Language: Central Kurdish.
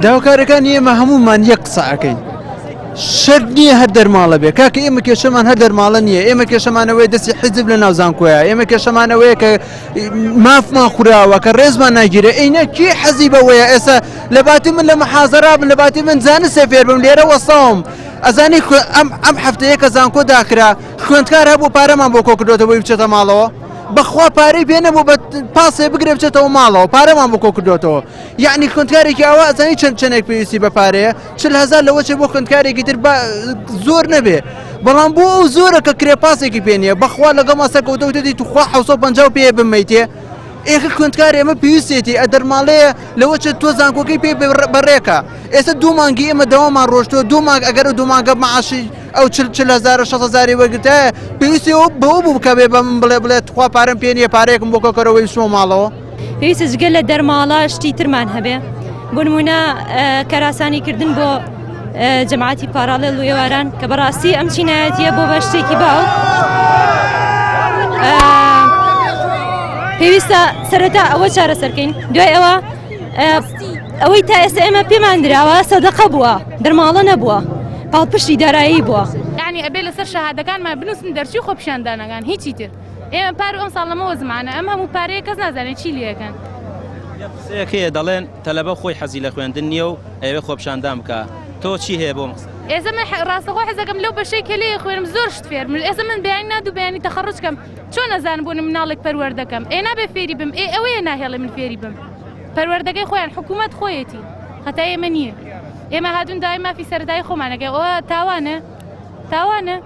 داواکارەکانی ئێمە هەموومان یەک قسە ئەکەین شەرت نییە هەر دەرماڵە بێ کاکە ئێمە کێشەمان هەر دەرماڵە نییە ئێمە کێشەمانەوەی دەستی حیزب لە ناو زانکۆیە ئێمە کێشەمانەوەیە کە مافمان خوراوە کە ڕێزمان ناگیرێ ئەینە کی حەزی بەوەیە ئێستا لە باتی من لە محازەرا بم لە باتی من زانستێ فێر بم لێرە وەساوم ئەزانی ئەم ئەم هەفتەیە کە زانکۆ داخرا خوێندکار هەبوو پارەمان بۆ کۆکردۆتەوە بۆی بچێتە ماڵەوە بەخوا پارەی پێ نەبوو بە پاسێ بگرێ بچێتەوە ماڵەوە پارەمان بۆ کۆکردۆتەوە یعنی خوێندکارێکی ئەوە ئەزانی چەند چەندێک پێویستی بە پارەیە 40 هەزار لەوە چێ بۆ خوێندکارێکی تر زۆر نەبێ بەڵام بۆ ئەو زۆرە کە کرێ پاسێکی پێ نییە بەخوا لەگەڵ ماسە کەوتەوتێتی توخوا 750 پێ بمەیتێ ئێخە خوێندکار ئێمە پێویستێتی ئەدەرماڵەیە لەوە چێت تۆ زانکۆکەی پێ بەڕێکە ئێستا دوو مانگی ئێمە دەوامان ڕۆشتووە دوو مانگ ئەگەر دوو مانگە معاشی ئەو چل چل هەزار و شەست هەزاری وەرگرتایە پێویستی ئەوە بەوە بوو بکە بێ بە من بڵێ بڵێ تخوا پارەم پێ نییە پارەیەکم بۆ کۆکەرەوەی بچمە ماڵەوە. پێویستە جگە لە دەرماڵە شتی ترمان هەبێ بۆ نمونە کەراسانی کردن بۆ جەماعەتی پاراڵێل و ئێواران کە بەڕاستی ئەم چینایەتیە بۆ بە شتێکی باو پێویستە سەرەتا ئەوە چارەسەرکەین دوای ئەوە ئەوەی تا ئێستا ئێمە پێمان دراوە سەدەقە بووە دەرماڵە نەبووە پاڵپشتی دارایی بووە. یانی ئەبێ لەسەر شەهادەکانمان بنووسن دەرچووی خۆپیشاندانەکان هیچی تر ئێمە پار و ئەمساڵ لەمە وەزمانە ئەم هەموو پارەیە کەس نازانێت چی لێکەن. قسەیەک هەیە دەڵێن تەلەبە خۆی حەزی لە خوێندن نییە و ئەیەوێ خۆپیشاندان بکا تۆ چی هەیە بۆم قسە؟ ئێستا من ڕاستەخۆ حەزەکەم لەو بەشەی کە لێی خوێنم زۆر شت فێربم ئێستا من بەیانی نا دوو بەیانی تەخەڕوج کەم چۆن ئەزانم بۆ مناڵێک پەروەردەکەم ئێ نابێ فێری بم ئێ ئەوەیە ناهێڵێ من فێری بم پەروەردەکەی خۆیان حکوومەت خۆیەتی خەتای ئێمە نییە ئێمە هاتوون داوای مافی سەرەتایی خۆمانەکەی ئەوە تاوانە تاوانە.